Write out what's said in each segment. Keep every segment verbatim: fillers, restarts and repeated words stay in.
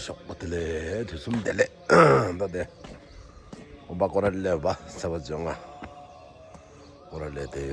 ཤོག་པ་དེ་ལས་དུས་གསུམ་བདེ་ལེགས། ད་དེ། འོ་བ་ཀོ་ར་ལེ་བ་ས་བ་ཇོང་ང་། ཀོ་ར་ལེ་དེ།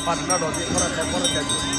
པར་སྣ་འགྲོ་དེ་ཁོ་ར་ཁོ་ར་བྱ་རྒྱུ།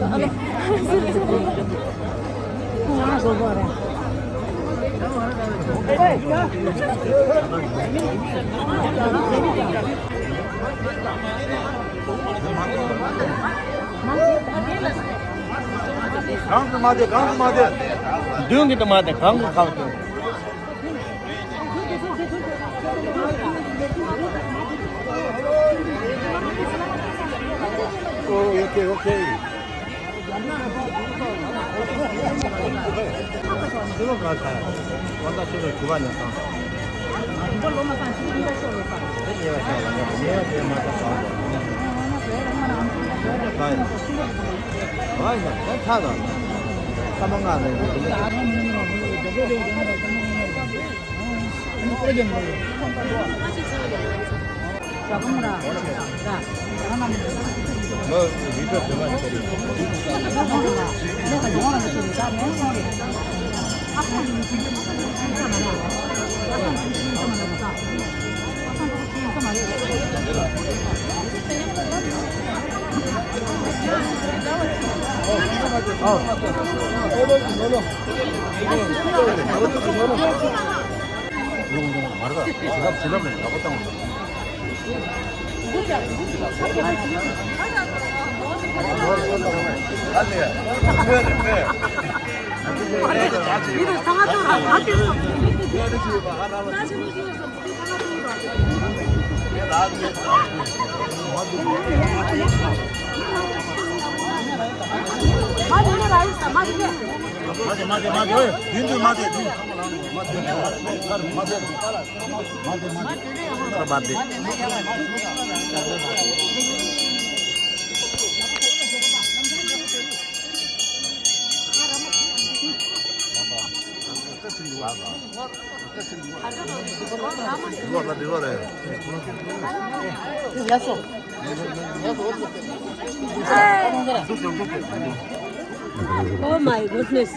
གང་དུ་མ་བསྡད། གང་དུ་མ་བསྡད། མདུན་གྱི་དུ་མ་བསྡད། གང་གི་ཁ་བསྡད། ཨོ། ཨོ་ཁེ། ཨོ་ཁེ། མ་དེ་མ་དེ་མ་དེ། ཨོ། མདུན་དུ་མ་དེ། མདུན། མ་དེ་མ་དེ། མ་དེ་མ་དེ། མ་དེ། Oh my goodness.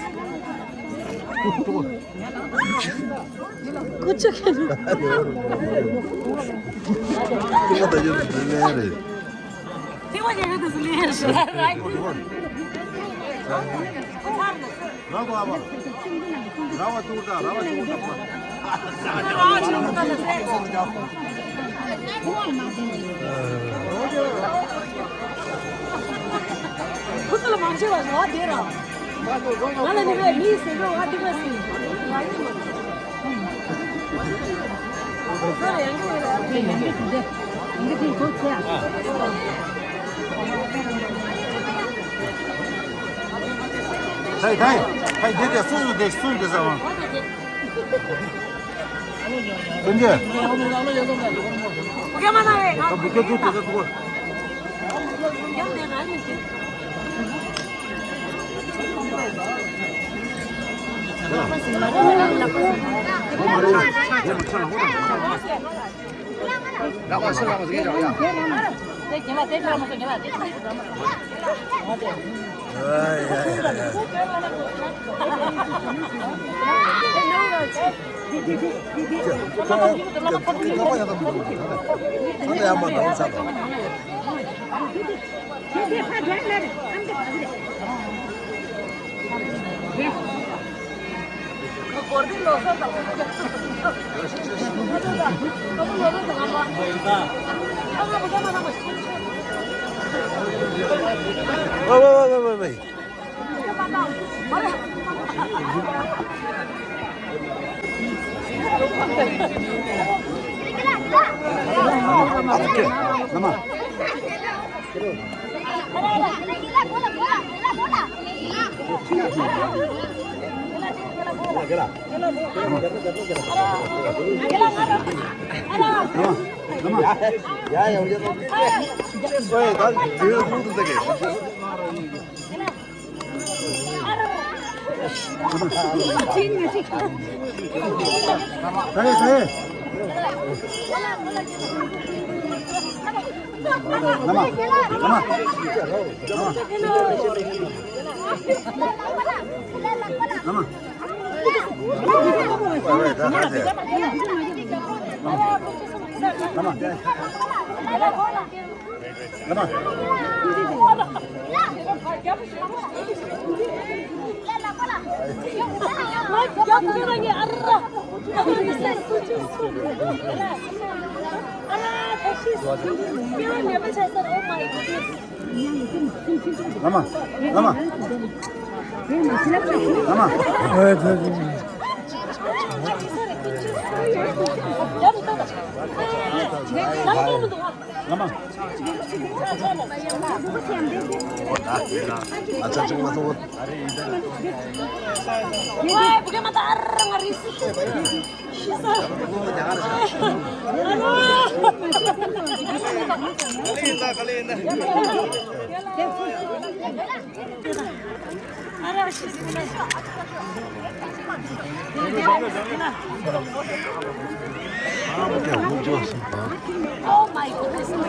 Kucha kenu. ར་བ་བ། ར་བ་ཆུང་དྲགས། ར་བ་ཆུང་དྲགས། ཁོ་ཚོ་ལ་མང་ཆེ་བ་ང་དེ་ར། ང་ལ་ནི་བས་མིའི་ཟེར་བ་ང་དེ་བས་ཟིན། ང་ཡིན་མ། ཐའི་ཐའི་ཐའི། འདི་དེ་སུ་ཡོད། དེ་སུ་ཡོད། དེ་ཟ་བ། ཀུན་གྱི། ཀ་བུ་ཀྱོ་ཀྱོ་དེ་ཟ་ཐུག་པ། བླ་མ། བླ་མ། བླ་མ། བླ་མ། Oh my goodness. བླ་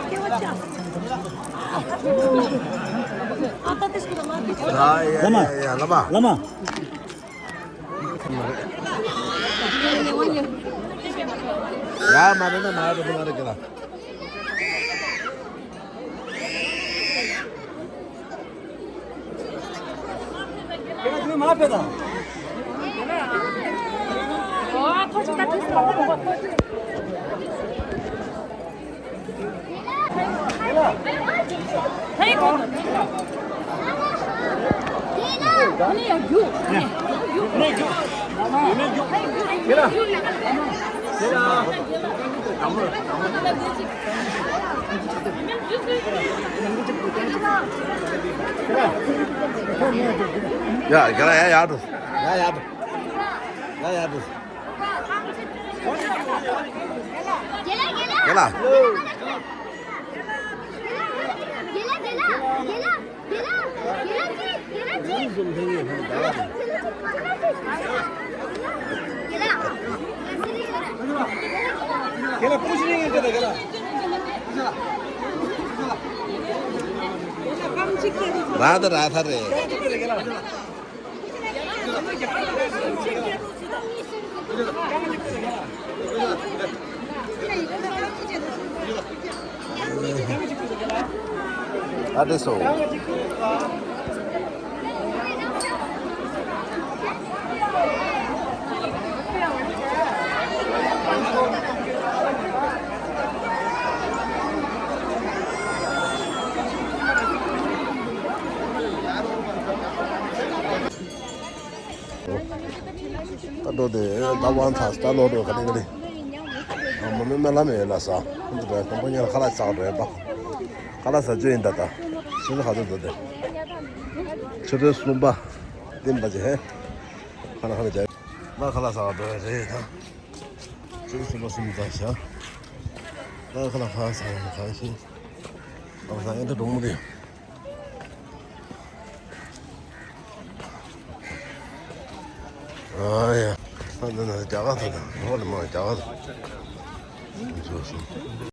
མ། བླ་མ། ཡ་མ་རེད་ན་མ་རེད་ན་རེད་གི་ལ། ཡ། རྒན་ལགས། ཡ་ཡར་འགྲོ། ཡ་ཡར་འགྲོ། ཡ་ཡར་འགྲོ། རྒན་ལགས། རྒན་ལགས། ར་ད་ར་ཐ་རེད། ཨ་དེ་སོ། ད་འགྲོ་དེ་ད་དབང་ཚ་ད་ལོ་འགྲོ་ག་ནི་ག་ནི། ཨ་མ་མི་མ་ལ་མེ་ལ་ས་ཧུན་དུ་རེ་དང་པོ་ཉལ་ཁ་ལ་ས་རེ་པ། ཁ་ལ་ས་ཅོ་ཡིན་ད་ད། ཤི་ལ་ཁ་ཚོ་འགྲོ་དེ། ཆུ་ཚོད་གསུམ་པ། བསྟན་པ་ཅེ་ཧེ། ཁ་ལ་ཁ་ལ་ཇ། ད་ཁ་ལ་ས་འགྲོ་རེ་ད། ཆུ་ཚོད་གསུམ་པ་གསུམ་ཙམ་ཤ། ད་ཁ་ལ་ཁ་ས་ཡང་ཁ་ཤི། ཨ་ས་ཡང་ད་འགྲོ་མི་དེ། ཨ་ཡ། ཨ་ན་ན་རྒྱ་གར་ཚོ་དང་ཧོ་ལ་མ་རྒྱ་གར་ཚོ། ཚོ་སོང་།